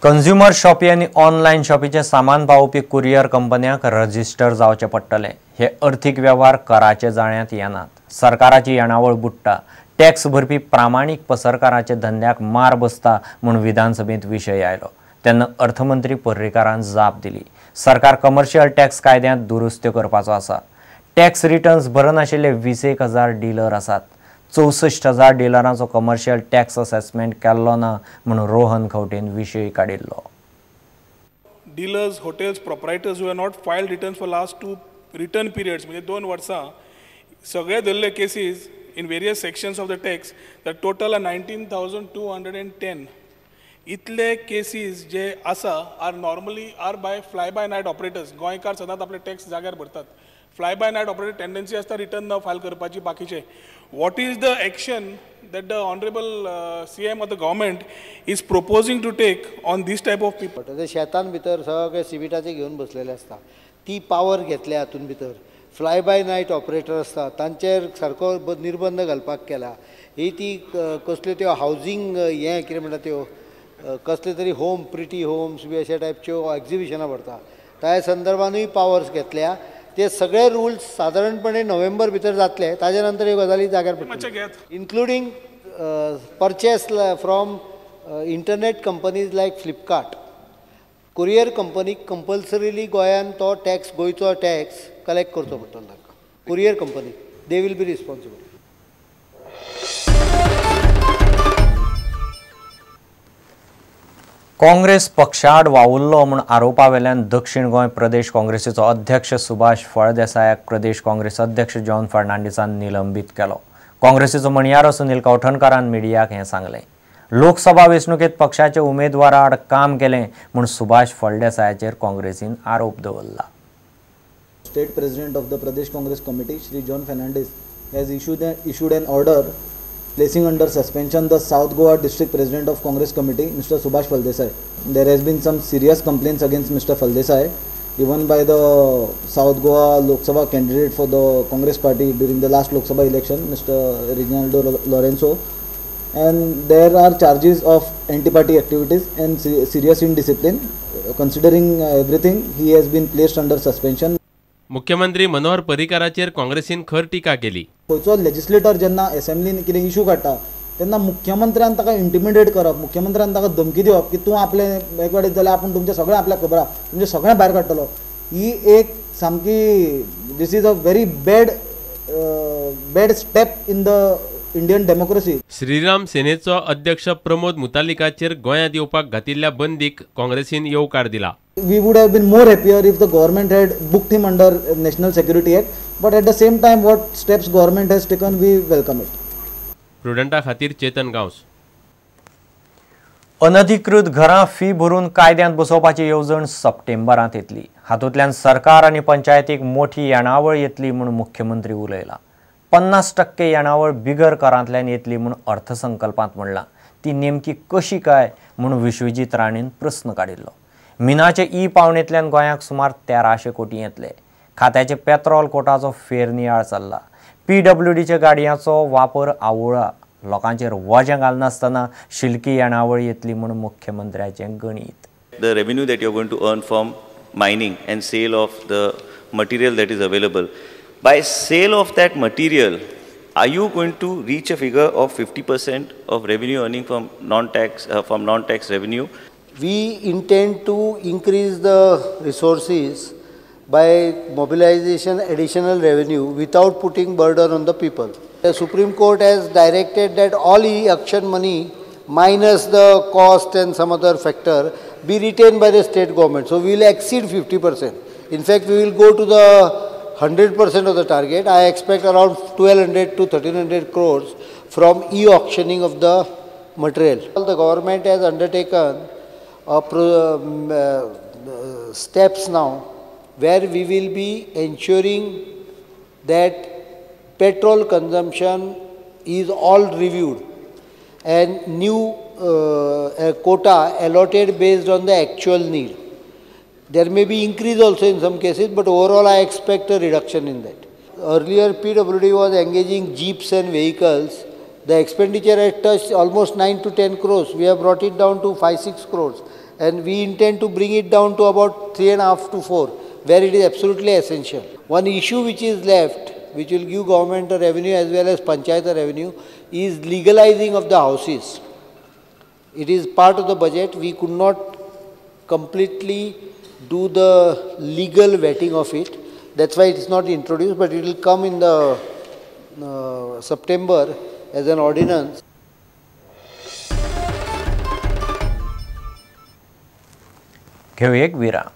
Consumer shoppe आनी online शॉपीचें सामान पावोवपी कुरियर कंपन्यांक रजिस्टर जावचें पडटलें. हे अर्थीक वेव्हार कराचे जाळ्यांत येनात. सरकाराची येणावळ बुडटा. टॅक्स भरपी प्रामाणीक पसरकाराच्या धंद्याक मार बसता म्हूण विधानसभेंत विशय आयलो तेन्ना अर्थमंत्री पर्रीकारान जाप दिली. सरकार कमर्शियल टॅक्स कायद्यांत दुरुस्त्यो करपाचो आसा. टॅक्स रिटर्न्स भरनाशिल्ले 21,000 डीलर आसात. 64,000 डीलरांचो कमर्शियल टॅक्स असेसमेंट केल्लो ना म्हूण रोहन खंवटेन विशय काडिल्लो. Dealers, hotels, proprietors who have not filed returns for last 2 return periods म्हणजे 2 वर्सां सगळे धरले cases in various sections of the tax, the total are 19,210. इतले केसीस जे आसा are normally are by fly by night operators. गोंयकार सदांच आपले tax जाग्यार भरतात. Fly by night operator tendency आसता रिटर्न न फायल करपाची. बाकीचे what is the action that the honourable CM of the government is proposing to take on this type of people? ते शेतान भितर सगळे सिमिटाचे घेवन बसलेले आसता, ती पावर घेतल्या हातून भितर. फ्लाय बाय नायट ऑपरेटर आसता तांचेर सारको निर्बंध घालपाक केला. ही ती कसल्यो त्यो हावजींग हें कितें म्हणटा त्यो कसले तरी होम प्रिटी होम्स बी अशा टायपच्यो एग्जिबिशनां भरता, त्या संदर्भानूय पावर्स घेतल्या. ते सगळे रुल्स सादारणपणे नोव्हेंबर भितर जातले, ताजे नंतर ह्यो गजाली जाग्यार पडटल्यो. Including purchase from internet companies like Flipkart. Courier कंपनीक कंपल्सरीली गोंयान तो टॅक्स, गोंयचो टॅक्स कलेक्ट करचो पडटलो तांकां. Courier company they will be responsible. Congress पक्षाआड वावुरलो म्हूण आरोपावेल्यान दक्षिण गोंय प्रदेश काँग्रेसीचो अध्यक्ष सुभाष फळदेसायाक प्रदेश काँग्रेस अध्यक्ष जॉन फर्नांडीसान निलंबीत केलो. काँग्रेसीचो म्हणयारो सुनील कवठणकारान मिडियाक हें सांगलें. लोकसभा वेंचणुकेंत पक्षाचे उमेदवाराआड काम केलें म्हूण सुभाष फळदेसायाचेर काँग्रेसीन आरोप दवरला. State President of the Pradesh Congress Committee, Shri John Fernandes, has issued an order placing under suspension the South Goa District President of Congress Committee, Mr. Subhash Faldesai. There has been some serious complaints against Mr. Faldesai, even by the South Goa Lok Sabha candidate for the Congress party during the last Lok Sabha election, Mr. Reginaldo Lorenzo. And there are charges of anti-party activities and serious indiscipline. Considering everything, he has been placed under suspension. मुख्यमंत्री मनोहर पर्रीकाराचेर काँग्रेसीन खर टीका केली. खंयचो legislator जेन्ना असेंब्लीन कितें issue काडटा तेन्ना मुख्यमंत्र्यान ताका इंटिमिडेट करप, मुख्यमंत्र्यान ताका धमकी दिवप की तूं आपलें एकवाडीत जाल्यार आपूण तुमचें सगळें आपल्याक खबर आहा, तुमचें सगळें भायर काडटलो, ही एक सामकी this is a very bad bad step in the Indian democracy. Shriram सेनेचो अध्यक्ष प्रमोद मुतालिकाचेर गोंयांत येवपाक घातिल्ल्या बंदीक काँग्रेसीन येवकार दिला. We would have been more happier if the government had booked him under National Security Act, but at the same time what steps government has taken, we welcome it. प्रुडंटा खातीर चेतन गांवस. अनधिकृत घरां fee भरून कायद्यांत बसोवपाची येवजण सप्टेंबरांत येतली. हातूंतल्यान सरकार आनी पंचायतीक मोठी येणावळ येतली म्हूण मुख्यमंत्री उलयला. 50% येणावळ बिगर करांतल्यान येतली म्हूण अर्थसंकल्पांत म्हणलां. ती नेमकी कशी काय म्हूण विश्वजीत राणेन प्रस्न काडिल्लो. मिनाचे ई पावणेंतल्यान गोंयाक सुमार 1300 कोटी येतले. खात्याचे पेट्रोल कोटाचो फेरनियाळ चल्ला. पीडब्ल्यूडीच्या गाडयांचो वापर आवुळा. लोकांचेर वजें घालनासतना शिल्की येणावळ येतली म्हूण मुख्यमंत्र्याचें गणीत. The revenue that you are going to earn from mining and sale of the material that is available, by sale of that material, are you going to reach a figure of 50% of revenue earning from non-tax revenue? We intend to increase the resources by mobilization additional revenue without putting burden on the people. The Supreme Court has directed that all e-auction money minus the cost and some other factor be retained by the state government. So we will exceed 50%. In fact, we will go to the 100% of the target. I expect around 1200 to 1300 crores from e-auctioning of the material. The government has undertaken steps now where we will be ensuring that petrol consumption is all reviewed and new quota allotted based on the actual need. There may be increase also in some cases, but overall I expect a reduction in that. Earlier PWD was engaging jeeps and vehicles. The expenditure had touched almost 9 to 10 crores. We have brought it down to 5-6 crores. And we intend to bring it down to about 3.5 to 4, where it is absolutely essential. One issue which is left, which will give government a revenue as well as panchayat a revenue, is legalizing of the houses. It is part of the budget. We could not completely do the legal vetting of it. That's why it is not introduced, but it will come in the September as an ordinance. घेऊ एक विराम.